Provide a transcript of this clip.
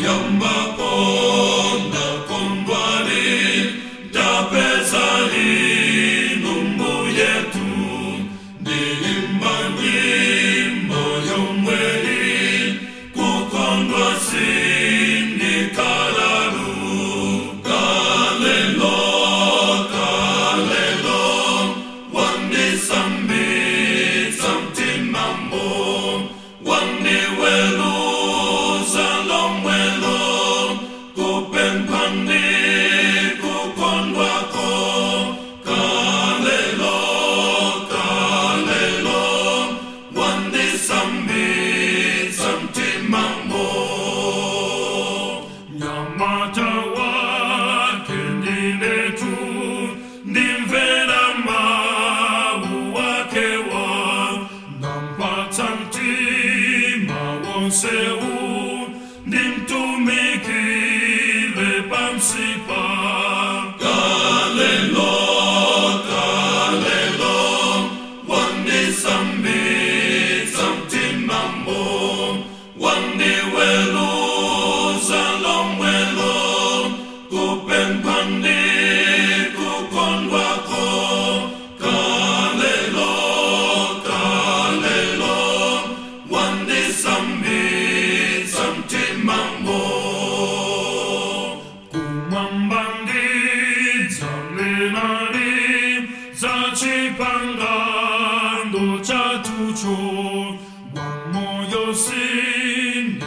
Poyambapo ndakondwadi ndapeza inu mbuyetu ndiimba nyimbo yomweyi kukondwa sindikalalu kalelo kalelo wandisambitsa mtimamo wandiweluza lomwelo kupempha ndi kukondwako kalelo kalelo wandisambitsa mtimamo mnyamata wake ndinetu ndimvera mawu akewa ndampatsa mtima wonsewu ndimtumikire pansipa kalelo kalelo wandisambitsa mtimamo wandiweluza lomwelo kupempha ndi kukondwako kalelo kalelo wandisambitsa mtimamo kumwamba ndidzanenadi za chipangano chathucho wamoyo sindisiya.